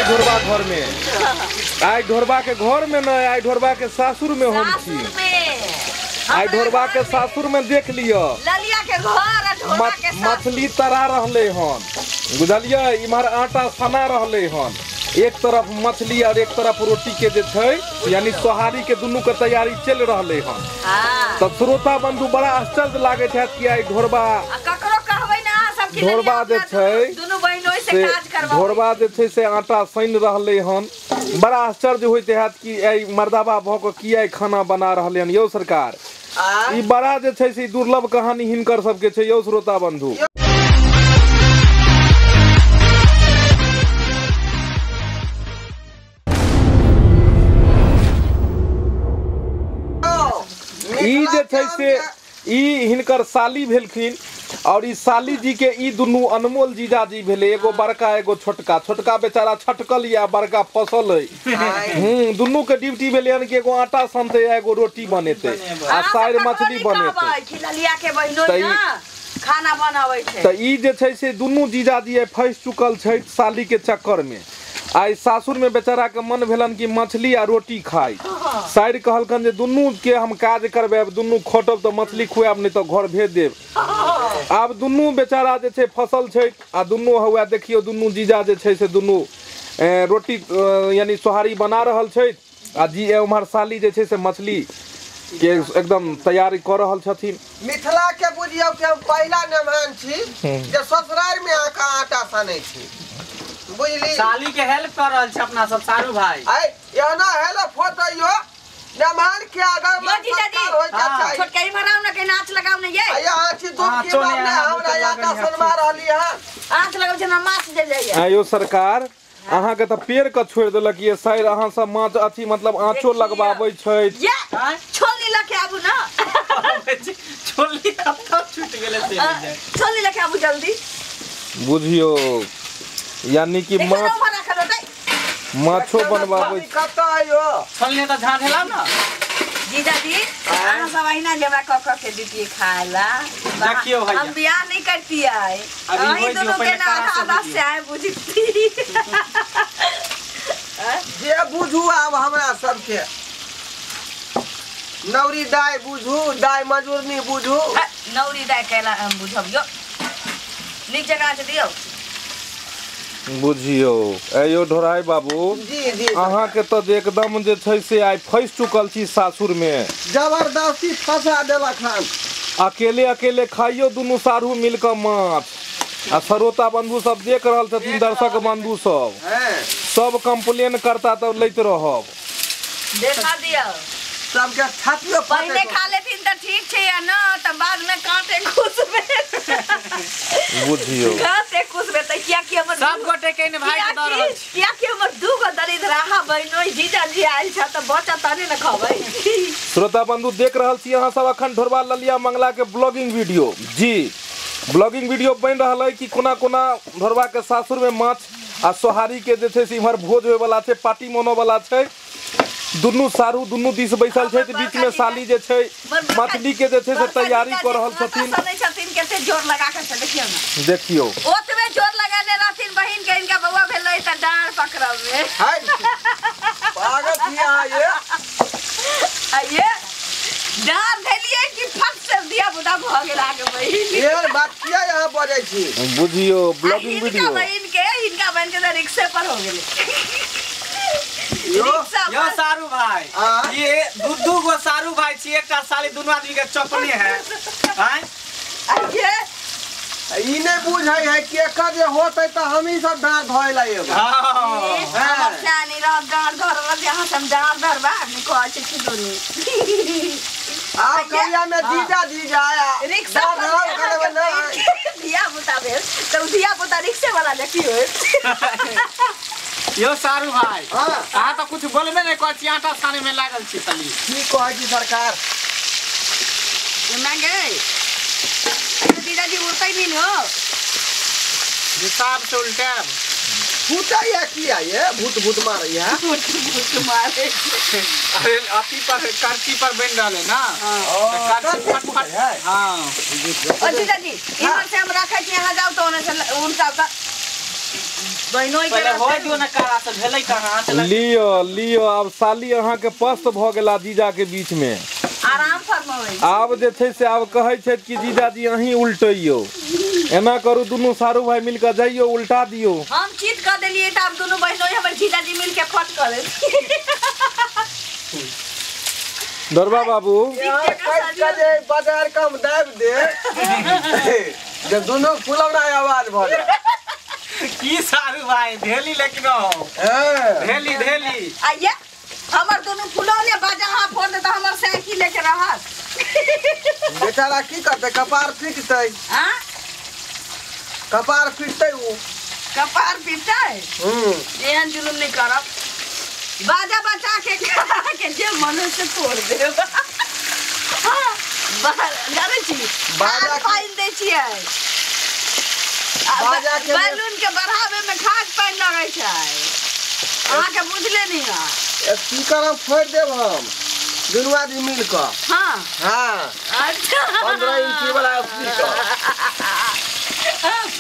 ढोरबा घर में। आइ ढोरबा के घर में नहीं, आइ ढोरबा के सासुर में हम छी। आइ ढोरबा के सासुर में देख लियो ललिया के घर ढोरबा के मछली तरा रहले हन, बुझलियै? इम्हर आटा सना रहले हन। एक तरफ मछली और एक तरफ रोटी के जे छै यानी सोहारी के दुनू के तैयारी चल रहले हन। तब श्रोता बंधु बड़ा आश्चर्य लागैत हैत कि आइ ढोरबा ककरो कहबै ना सब के ढोरबा जे छै दुनू बहिनोइ से काज करबाबै। ढोरबा जे छै से आटा सनि रहले हन। बड़ा आश्चर्य होइत हैत कि एहि मर्दाबा भऽ कऽ किया खाना बना रहले हन। यौ सरकार, ई बड़ा जे छै से दुर्लभ कहानी हिनकर सबके छै। यौ श्रोता बंधु, ई जे छै से ई हिनकर साली भेलखिन और ई साली जी के ई दुनू अनमोल जीजाजी भेले, एगो बड़का एगो छोटका। छोटका बेचारा छटकल या बड़का फसल है। दुनू के ड्यूटी भेलै हन कि एगो आटा सनतै एगो रोटी बनेतै आ साइर मछली बनेतै। ललिया के बहिनोइ ना खाना बनाबै छै। तऽ ई जे छै से दुनू जीजाजी फँसि चुकल छै साली के चक्कर में। आइ सासुर में बेचारा के मन भेलन कि मछली आ रोटी खाई। साइर कहलकन जे दुनू के हम काज करबेब, दुनू खटब तऽ मछली खुआब, नहीं तऽ घर भेज देब। आब दुनू बेचारा जे छै फसल छै आ दुनू हौआ देखियौ दुनू जीजा जे छै से दुनू रोटी यानी सोहारी बना रहल छै आ जी उम्हर साली जे छै से मछली के एकदम तैयारी कऽ रहल छथिन। मिथिला के बुझियौ कि हम पहिला मेहमान छी जे ससुरारि में आके आटा सनै छी, बुझली? साली के हेल्प कर रहल छै अपना सब सारू भाई। आइ एना हेल्प होतै यो मेहमान के आदर मान सत्कार होय के चाही। छोटका इम्हर आउ ना के नाच लगाउ ने ये। आया आछी दूध की मामले हमरा आटा सनवा रहली हन। आँच लगाउ छै ना माछ जे जाइए। आयो सरकार, अहाँ के तऽ पेड़ के छोड़ देलक ये साइर। अहाँ सब माछ अथी मतलब आँचो लगबाबै छै। छोलनी लके आबू ना। छोलनी कतऽ छूट गेलै से छोलनी लके आबू जल्दी। बुझियो यानी कि माछो बनबाबै कतऽ आयो छोलनी तऽ झाँझेला ना। जीजाजी अहाँ सब अहिना जे हमरा कऽ कऽ के दितियै खाय ला। देखियौ भैया, हम बियाह नहीं करतियै। अहीं दुनू के ना आधा से आए बुझती। जे बुझू आब हमरा सबके नौरी दाय बुझू, दाय मजूरनी बुझू। नौरी दाय कैला हम बुझबियौ, नीक जगह से दियौ। बुझियौ अयो ढोराई बाबू जी जी, अहाँ के तऽ एकदम जे छै से आइ फँसि चुकल छी सासुर में। जबरदस्ती फंसा देलक हन। अकेले अकेले खाइयो दुनू साढ़ू मिल कऽ माछ। आ श्रोता बंधु सब देख रहल छथिन, दर्शक बंधु सब सब कंप्लेन करता तब लैत रहब। देखा दियौ सबके छातियो पहिले खा लेथिन तऽ ठीक छै या ना तऽ बाद में कांटे घुसबे। बुझियौ कांटे घुसबे तऽ किया कि हमर सब गोटे के ने भाई के दऽ रहल छी। किया कि हमर दू गो दलित राहा बहिनोइ जीजाजी आयल छ तऽ बच्चा तने ने खबै। श्रोता बंधु देख रहल छी अहाँ सब अखन ढोरबा ललिया मंगला के ब्लॉगिंग वीडियो। जी ब्लॉगिंग वीडियो बनि रहल है कि कोना कोना ढोरबा के सासुर में माछ आ सोहारी के जे छै से इम्हर भोज होय वाला छै, पार्टी मनऽ वाला छै। दुनू सारू दुनू दिस बैसल छै, बीच में साली जे छै मछली के जे छै से तैयारी कर रहल छथिन। छथिन कते जोर लगा के देखियौ ना। देखियौ ओतबे जोर लगाने रहथिन बहिन के, इनका बउआ भेलै त डार पकड़ब में। हाय पागल छी अहाँ ये। आइए डार धेलियै कि फट से दिया बुदा भ गेल आगे बहिन। ये बात किया यहाँ बजै छी? बुझियौ ब्लॉगिंग वीडियो। हिनका बहिन के त रिक्शे पर हो गेलै। यो सारू भाई, ये दू दू गो सारू भाई छी, एकटा साली दुनू आदमी के चपने है। आय आइए ई नै बुझै है कि एकर जे होतै त हमही सब डाँर धोय ला एबै। हां सानी रह डाँर धरब, यहाँ से हम डाँर धरबा आदमी कहै छै दुनू। आ कहिया में जीजा जीजा आया रिक्शा पर धिया पुता भेल त धिया पुता रिक्शे वाला देखी होय। यो सारू भाई, अहाँ तऽ कुछ बोलबे नहि करै छी, आटा साने में लागल छी। तली की कहै छी सरकार? मांगे जीजाजी उड़तै नहीं हो हिसाब से उल्टाब। फूटा या किया ये भूत भूत मारै है? भूत भूत मारे। अरे अथी पर करची पर बन रहले ना, करची फट फट है। हां ओ जीजाजी इधर से हम रखै छी, यहाँ जाउ तो ओने से उल्टा। बहिनोई के होय दियो ना कारा से भेलै कहां। लियो लियो आब साली अहाँ के पस्त भ गेला जीजा के बीच में। आराम फरमाबै। आब जे छै से आब कहै छै कि जीजाजी अहीं उल्टैयो। एना करू दुनू सारू भाई मिल के जाइयो उल्टा दियो। हम चीट कर देलियै त आब दुनू बहिनोई हमर जीजाजी मिल के फट कर देत। दरबा बाबू बाजार कम दाबि दे जब दुनू फुलौना आवाज भ जाए। की सारू भाई धेली लेकिन धेली धेली आइए हमर दुनू फुलौने बाजा हां फोड़ दे त हमर साइकिल लेके रहत। बेचारा की करतै कपार फिटतै। हां कपार फिटतै उ कपार फिटतै। एहन जुलुम नहीं करब। बाजा बचा के के जे मन से फोड़ देब। हां जानै छी बाजा पानि दै छियै। बाजा के बैलून के बढ़ावे में खाद पानि लगै छै। अहाँ के बुझले नहीं है। स्पीकर हम फोड़ देब हम दुनू आदमी मिल के। हां हां अच्छा 15 इंची वाला स्पीकर।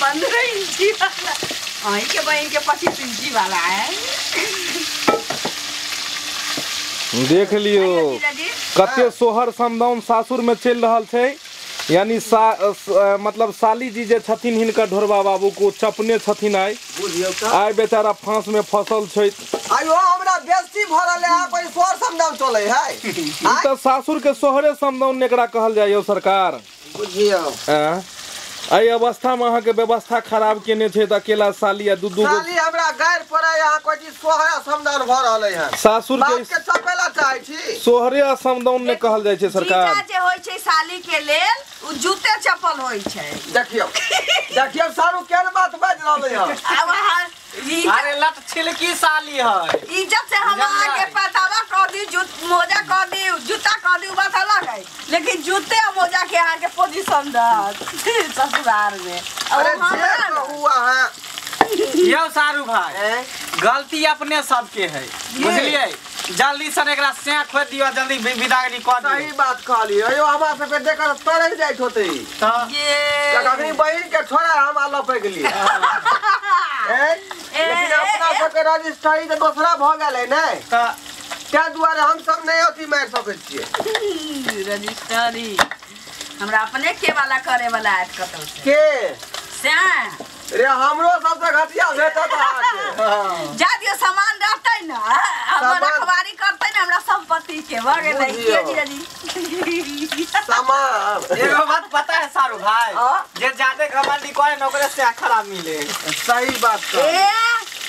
15 इंची वाला अहीं के बहन के 25 इंची वाला है। देख लियो कते सोहर समदाउन सासुर में चलि रहल छै। यानी मतलब साली जी जे छथिन हिनकर ढोरबा बाबू को चपने छथिन। आइ आइ बेचारा फांस में फसल छै। आइयो हमरा बेइज्जती भ रहल है। कोई सोहर समदाउन चलै है ई त सासुर के सोहरे समदाउन एकरा कहल जाय यो सरकार। बुझियो एहि अवस्था में अहाँ के व्यवस्था खराब केने छै त अकेला साली आ दू दू साली हमरा गारि पड़ै। अहाँ कहै छी सोहरा समदाउन भ रहल है। सासुर के के चपेला चाहै छी। सोहरे आ समदाउन ने कहल जाय छै सरकार। जीजा जे होय छै साली के लेल उ जूते चप्पल होय छै। देखियो देखियो सारू केन बात बाजि रहल है। आब अहाँ अरे लट छिलकी साली है। इज्जत से हम अहाँ के पतावा कह दी जूत मोजा कह दी जूता कह दी बात अलग है लेकिन जूते और मोजा के अहाँ के पोजीशन दत ससुराल में। अरे जे कहू अहाँ यौ सारू भाई गलती अपने सबके है बुझलियै। जल्दी से एकरा से खोद दियो जल्दी विदागरी क दियो। सही बात कहलियै यो हमरा सबके देखल तरह जाइत होतै त ये अखनी बहिन के छोड़ा हम लपक लिए। लेकिन अपना सबके रजिस्ट्री त दोसरा भ गेलै नै त ताहि दुआरे हम सब नहि अथी मारि सकै छियै। रजिस्ट्री हमरा अपने के वाला करे वाला आयत कतौ से के से रे हमरो सबसे घटिया भेटत अहाँके। जा दियो सामान रहतै ना हमर रखवारी करतै ना हमरा संपत्ति के भ गेलै। के जीजाजी सामान एगो बात पता है सारू भाई जे ज्यादा घमंडी करे न ओकरे से खराब मिले। सही बात कह। ए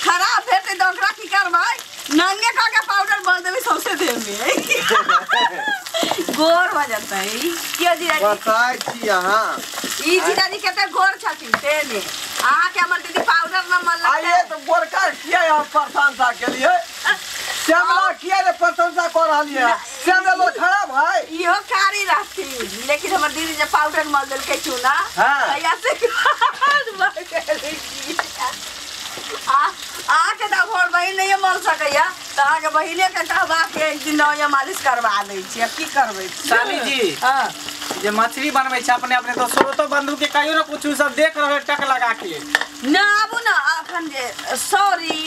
खराब भेटै त ओकरा की करबै नंगे खा के पाउडर बोल देबै सौंसे देह में गोर भ जतै। के जीजाजी बताइ छी अहाँ ई जीजाजी कते गोर छथिन ते ने अहाँ के हमर दीदी पाउडर न मललकै। आइए तो गोरका किया यहाँ प्रशंसा के लिए श्यामला किया रे प्रशंसा कर रहली है। श्यामला लोग खराब है इहो कारी रहती लेकिन हमर दीदी जे पाउडर मल देलकै चूना तैया से आ के त भोर बहिन नहीं मल सकैया त अहाँ के बहिने के कहबा के एक दिन नया मालिश करवा दै छी। अब की करबै साली जी। हां जे मछली बनबै छै अपने अपने तो स्रोतो बंधु के कहियो न कुछ सब देख रहल टक लगा के ना आबू ना अखन जे सॉरी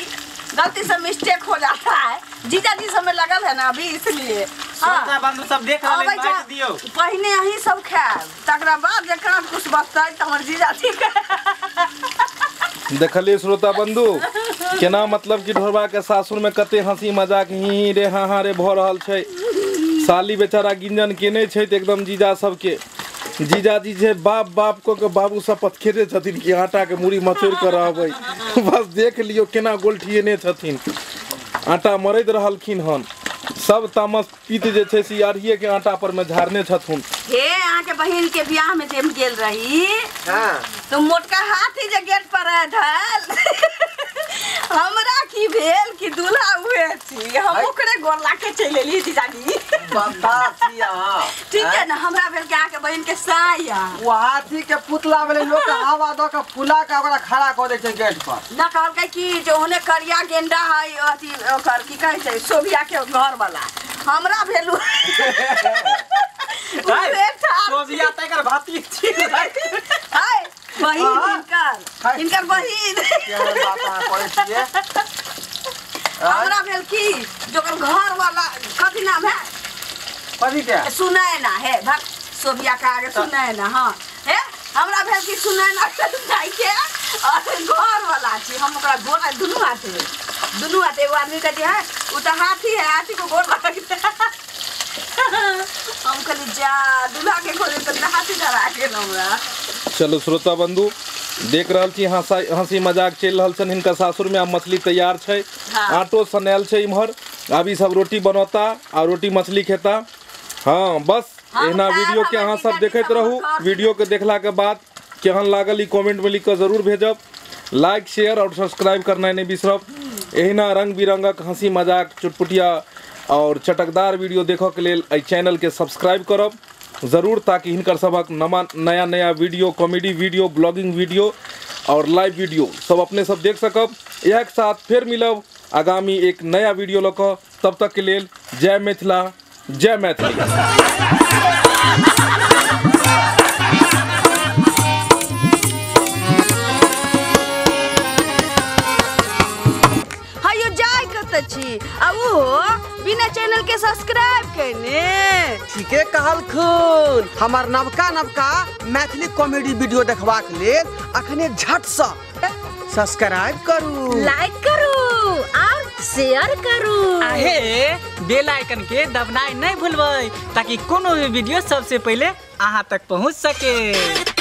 गलती से मिस्टेक हो जाता है जीजा जी सब में लगल है ना अभी इसलिए। श्रोता बंधु सब देख रहल है बांट दियो पहिने अहीं सब खायब तकरा बाद जे कांट कुछ बचतै त हमर जीजा जी देखलिए श्रोता बंधु केना मतलब कि ढोरबा के सासुर में कते हंसी मजाक ही ही रे हाँ हाँ रे भ रहल छै। साली बेचारा गिंजन केने छै त एकदम जीजा सबके जीजाजी जे बाप बाप को के बाबू शपथ खेने छथिन कि आटा के मूड़ी मचोड़ के रहबै। बस देख लियो केना गोलठिएने छथिन आटा मरैत रहलखिन हन सब तामस पीत जे छै से अढ़िए के आटा पर में झाड़ने छथुन। हे अहाँ के बहिन के बियाह में जे गेल रही हां तो मोटका हाथी जे गेट पर आयल हमरा की भेल कि दूल्हा उहे छी हम ओकरे गोर ला के चलि एली जीजाजी। बता छी अहाँ ठीक है ना हमरा भेल कि अहाँ के बहिन के साया ओ हाथी के पुतला भेलै लोक हवा द के फुला के ओकरा खड़ा क दै छै गेट पर ना कहलकै कि जे ओने करिया गेंडा है अथी ओकर की कहै छै शोभिया के घर वाला हमरा भेल शोभिया तकर भाती छी है बहिन हिनकर, हिनकर बहिन। केहन बात अहाँ करै छियै? हमरा भेल की जोकर घर वाला कथी नाम है? कथी के? सुनैना है भक सोबिया के आगे सुनैना। हाँ हे हमरा भेल की सुनैना जाय के और घर वाला छी हम ओकरा गोर दुनू हाथे दुनू हाथे। एगो आदमी कहती है उ त हाथी है, हाथी को गोर लग। हम कहली जा दूल्हा के खोले त हाथी डरा गेल हमरा। चलू श्रोता बंधु देख रहल छी हंसी मजाक चलि रहल छनि हिनका सासुर में। आब मछली तैयार छै, आटो सनायल छै इम्हर। आब ई सब रोटी बनौता आ रोटी मछली खेता। हाँ बस एहना वीडियो के अहाँ सब देखैत रहू। वीडियो के देखला के बाद केहन लागल ई कमेंट में लिख के जरूर भेजब। लाइक शेयर और सब्सक्राइब करना नहीं बिसरब। एहिना रंग बिरंगक हंसी मजाक चुटपुटिया और चटकदार वीडियो देखऽ के लेल एहि चैनल के सब्सक्राइब करब जरूर, ताकि हिनकर सबक नया नया video, comedy video, blogging video और लाइव वीडियो सब अपने सब देख सकब। इएह के साथ फिर मिलब आगामी एक नया वीडियो लऽ कऽ। तब तक के लेल जय मिथिला, जय मैथिली। हयो जाय कतऽ छी आ ओहो बिना चैनल के सब्सक्राइब केने? ठीके कहलखुन। हमर नवका नवका मैथिली कॉमेडी वीडियो देखबाक लेल अखने झट सँ सब्सक्राइब करू, लाइक करू और शेयर करू। आहे बेल आइकन के दबनाइ नहीं भूलबै ताकि कोनो भी वीडियो सबसे पहले अहाँ तक पहुँच सके।